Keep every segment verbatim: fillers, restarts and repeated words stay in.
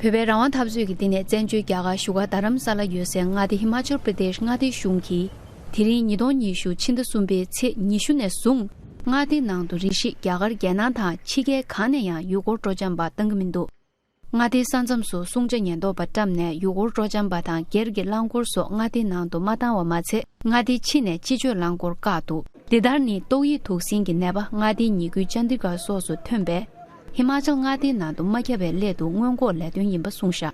བོད་པའི་རང་དབང་འཐབ་རྩོད་ཀྱི་སྟེང་ནས་བཙན་བྱོལ་རྒྱ་གར་བཞུགས་སྒར་རྡ་རམ་ས་ལ་ཡོད་སའི་མངའ་སྡེ་ཧི་མ་ཅལ་པྲ་དེཤ་མངའ་སྡེའི་གཞུང་གིས། དེ་རིང་ཉིས་སྟོང་ཉི་ཤུ་ཕྱི་ཟླ་གསུམ་པའི་ཚེས་ཉི་ཤུ་ནས་བཟུང་། མངའ་སྡེའི་ནང་དུ་རེ་ཞིག་རྒྱ་གར་རྒྱལ་ནང་དང་ཕྱི་རྒྱལ་གང་ནས་ཡང་ཡུལ་སྐོར་སྤྲོ་འཆམ་པ་བཏང་གི་མི་འདུག་མངའ་སྡེའི་ས་མཚམས་སུ་སྲུང་བྱ་ཉེན་རྟོག་པ་བཀྲམ་ནས་ཡུལ་སྐོར་སྤྲོ་འཆམ་པ་དང་སྒེར་གྱི་རླངས་འཁོར་སོགས་མངའ་སྡེའི་ནང་དུ་མ་བཏང་བ་མ་ཚད། མངའ་སྡེའི་ཕྱི་ནས་སྤྱི་སྤྱོད་རླངས་འཁོར་བཀག་འདུག་འདི་ལྟར་ནི་ཏོག་དབྱིབས་དུག་སྲིན་གྱི་ནད་པ་མངའ་སྡེའི་ཉེ་ཁུལ་ཅན་དི་གྷར་སོགས་སུ་ཐོན་པས། ཧི་མ་ཅལ་མངའ་སྡེའི་ནང་དུ་མ་ཁྱབ་པའི་སླད་དུ་སྔོན་འགོག་ལས་དོན་ཡིན་པ་གསུངས་བཞག་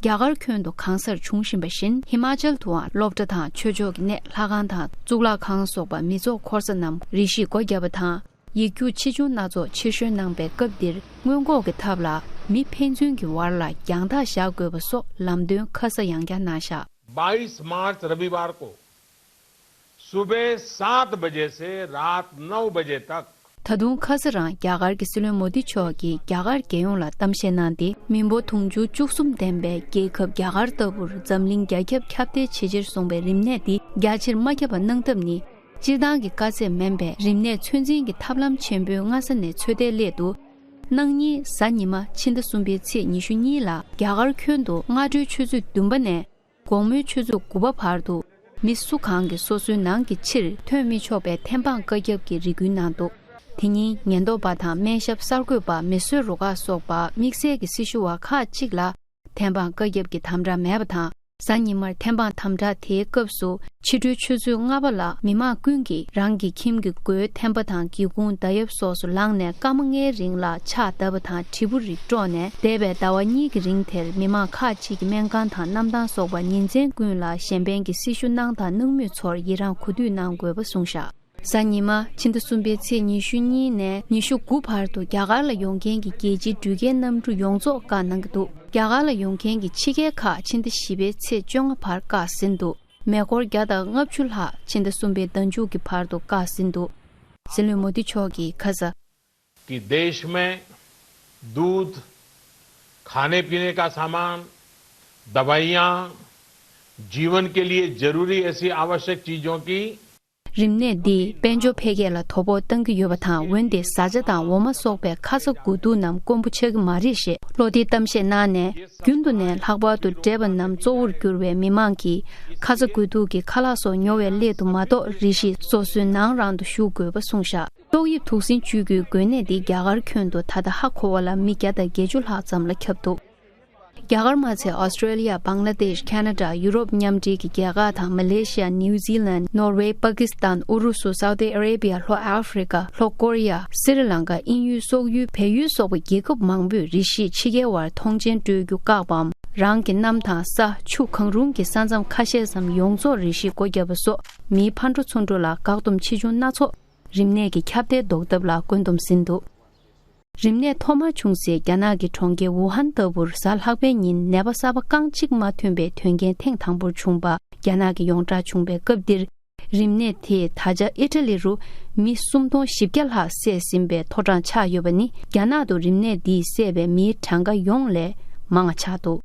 རྒྱ་གར་ཁྱོན་དུ་གང་སར་འབྱུང་བཞིན་པ་བཞིན། ཧི་མ་ཅལ་དུའང་སློབ་གྲྭ་དང་ཆོས་ཕྱོགས་ཀྱི་གནས། ལྷ་ཁང་དང་གཙུག་ལག་ཁང་སོགས་པ་མི་ཚོགས་འཁོར་ས་རྣམས་རེ་ཞིག་སྒོ་བརྒྱབ་པ་དང་། ཡིག་རྒྱུགས་ཆེ་ཆུང་སྣ་ཚོགས་ཕྱིར་བཤོལ་གནང་པའི་སྐབས་འདིར། སྔོན་འགོག་གི་ཐབས་ལ་མི་ཕན་ཚུན་གྱི་བར་ལ་རྒྱང་ཐག་བཞག་དགོས་པ་སོགས་ལམ་སྟོན་ཁ་གསལ་ཡང་བསྐྱར་གནང་བཞག बाईस मार्च रविवार को सुबह सात बजे से रात नौ बजे तक ད་དུང་ཁ་ས་རང་རྒྱ་གར་གྱི་སྲིད་བློན་མོ་དི་མཆོག་གིས་རྒྱ་གར་རྒྱལ་ཡོངས་ལ་གཏམ་བཤད་གནང་སྟེ། མི་འབོར་དུང་ཕྱུར་བཅུ་གསུམ་ལྡན་པའི་རྒྱལ་ཁབ་རྒྱ་གར་ལྟ་བུར་འཛམ་གླིང་རྒྱ་ཁྱབ་ཁྱབ་གདལ་ཇེ་ཆེར་སོང་བའི་རིམས་ནད་འདི་རྒྱ་ཆེར་མ་ཁྱབ་པ་གནང་ཐབས་ནི། སྤྱིར་བཏང་གི་དཀའ་ཚེགས་མིན་པས། རིམས་ནད་ཚོད་འཛིན་གྱི་ཐབས་ལམ་ཆེན་པོའི་སྔ་ས་ནས་ཚོད་ལྟའི་སླད་དུ། གནངས་ཉིན་གཟའ་ཉི་མ་ཕྱི་ཟླ་གསུམ་པའི་ཚེས་ཉི་ཤུ་གཉིས་ལ་རྒྱ་གར་ཁྱོན་དུ་སྔ་དྲོའི་ཆུ་ཚོད་བདུན་པ་ནས། དགོང་མོའི་ཆུ་ཚོད་དགུ་པ་བར་དུ། མི་སུ་གང་གིས་སོ་སོའི་ནང་གི་ཕྱིར་ཐོན་མི་ཆོག་པའི་ཐེམ་སྤང་བཀའ་ཁྱབ་ཀྱི་རེ་སྐུལ་གནང་འདུག་དེ་ཉིན་ཉེན་རྟོག་པ་དང་སྨན་ཞབས་གསར་འགོད་པ། མི་གསོད་རུ་ཁག་སོགས་པ་དམིགས་བསལ་གྱི་སྲི་ཞུ་བ་ཁག་ཅིག་ལ་ཐེམ་སྤང་བཀའ་ཁྱབ་ཀྱི་དམ་དྲག་མེད་པ་དང་། གཟའ་ཉི་མར་ཐེམ་སྤང་དམ་དྲག་དེའི་སྐབས་སུ། ཕྱི་དྲོའི་ཆུ་ཚོད་ལྔ་པ་ལ་མི་མང་ཀུན་གྱིས་རང་གི་ཁྱིམ་གྱི་སྒོའི་ཐེམ་པ་དང་སྒེའུ་ཁུང་མདའ་ཡབ་སོགས་སུ་ལངས་ནས་སྐར་མ་ལྔའི་རིང་ལ་ཕྱག་བཏབ་པ་དང་དྲིལ་བུ་རིགས་དཀྲོགས་ནས། འདས་པའི་ཟླ་བ་གཉིས་ཀྱི་རིང་དེར་མི་མང་ཁག་ཅིག་གིས་སྨན་ཁང་དང་གནམ་ཐང་སོགས་པར་ཉིན་མཚན་ཀུན་ལ་གཞན་ཕན་གྱི་སྲི་ཞུ་གནང་དང་གནང་མུས་ཚོར་ཡི་རངས་གོ་སྡུད་གནང་དགོས་པ་གསུངས་བཞག་གཟའ་ཉི་མ་ཕྱི་ཟླ་གསུམ་པའི་ཚེས་ཉི་ཤུ་གཉིས་ནས་ཉི་ཤུ་དགུ་བར་དུ་རྒྱ་གར་ལ་ཡོང་མཁན་གྱི་རྒྱལ་སྤྱིའི་འགྲུལ་སྐྱེལ་གནམ་གྲུ་ཡོངས་རྫོགས་བཀག་གནང་གི་འདུག་རྒྱ་གར་ལ་ཡོང་མཁན་གྱི་ཕྱི་རྒྱལ་ཁག་ཕྱི་ཟླ་བཞི་པའི་ཚེས་བཅོ་ལྔ་བར་བཀག་ཟིན་འདུག་མེ་འཁོར་བརྒྱ་དང་ལྔ་བཅུ་ལྷག་ཕྱི་ཟླ་གསུམ་པའི་ཟླ་མཇུག་གི་བར་དུ་བཀག་ཟིན་འདུག་སྲིད་བློན་མོ་དི་མཆོག་གིས་ཁ་ས། कि देश में दूध, खाने पीने का सामान, दवाइयाँ, जीवन के लिए जरूरी ऐसी आवश्यक चीज़ों की རིམས་ནད་འདིས་དཔལ་འབྱོར་འཕེལ་རྒྱས་ལ་དོ་ཕོག་བཏང་གི་ཡོད་པ་དང་། འོན་ཏེ་བཟའ་བཅའ་དང་འོ་མ་སོགས་པའི་ཁ་ཚ་དགོས་གཏུགས་རྣམས་དཀོན་པོ་ཆགས་ཀྱི་མ་རེད་ཞེས་བློ་བདེའི་གཏམ་བཤད་གནང་ནས། རྒྱུན་དུ་ནས་ལྷག་པར་དུ་འབྲས་བུ་རྣམས་གཙོ་བོར་གྱུར་བའི་མི་མང་གིས་ཁ་ཚ་དགོས་གཏུགས་ཀྱི་ཁ་ལག་སོགས་ཉོ་བའི་སླད་དུ་མ་གཏོགས། རེ་ཞིག་སོ་སོའི་ནང་རང་དུ་བཞུགས་དགོས་པ་གསུངས་བཞག་ཏོག་དབྱིབས་དུག་སྲིན་བཅོས་རྒྱུའི་འགོས་ནད་འདི་རྒྱ་གར་ཁྱོན་དུ་ད་ལྟ་ཧ་གོ་བ་ལ་མི་བརྒྱ་དང་བརྒྱད་ཅུ་ལྷག་ཙམ་ལ་ཁྱབ་འདུག་རྒྱ་གར་མ་ཚད་ཨོ་སི་ཀྲེ་ལི་ཡ། བང་ལ་དེཤ། ཁ་ན་ཌ། ཡུ་རོབ་མཉམ་འབྲེལ་གྱི་རྒྱལ་ཁག་དང་། མ་ལེ་ཤི་ཡ། ནིའུ་ཛི་ལན། ནོར་ཝེ། པ་ཀི་སི་ཐན། ཨུ་རུ་སུ། སའུ་ཏི་ཨ་རེ་བི་ཡ། ལྷོ་ཨ་ཧྥི་རི་ཀ། ལྷོ་ཀོ་རི་ཡ། སི་རི་ལང་ཀ། དབྱིན་ཡུལ། སོག་ཡུལ། བལ་ཡུལ་སོགས་པ་རྒྱལ་ཁབ་མང་པོས་རེ་ཞིག་ཕྱི་རྒྱལ་བར་ཐོངས་མཆན་སྤྲོད་རྒྱུ་བཀག་པའམ། རང་གི་གནམ་ཐང་། ས། ཆུ། གང་རུང་གི་ས་མཚམས་ཁ་ཤས་སམ་ཡོངས་རྫོགས་རེ་ཞིག་སྒོ་བརྒྱབ་པ་སོགས། མིའི་ཕར་འགྲོ་ཚུར་འགྲོ་ལ་བཀག་སྡོམ་ཆེ་ཆུང་སྣ་ཚོགས། རིམས་ནད་ཀྱི་ཁྱབ་གདལ་ཟློག་ཐབས་ལ་བཀོད་འདོམས་ཟིན་འདུག་རིམས་ནད་ཐོག་མར་བྱུང་སའི་རྒྱ་ནག་གི་གྲོང་ཁྱེར་ཝུ་ཧན་ལྟ་བུར་གཟའ་ལྷག་པའི་ཉིན་ནད་པ་གསར་པ་རྐང་གཅིག་མ་ཐོན་པའི་དོན་རྐྱེན་ཐེངས་དང་པོར་བྱུང་པ་རྒྱ་ནག་གི་ཡོངས་གྲགས་བྱུང་པའི་སྐབས་འདིར། རིམས་ནད་དེས་ད་ཆ་ཨི་ཊ་ལི་རུ་མི་སུམ་སྟོང་བཞི་བརྒྱ་ལྷག་བསད་ཟིན་པའི་ཐོ་གྲངས་ཆགས་ཡོད་པ་ནི། རྒྱ་ནག་ཏུ་རིམས་ནད་འདིས་བསད་པའི་མིའི་གྲངས་ཀ་ཡོངས་ལས་མང་བ་ཆགས་འདུག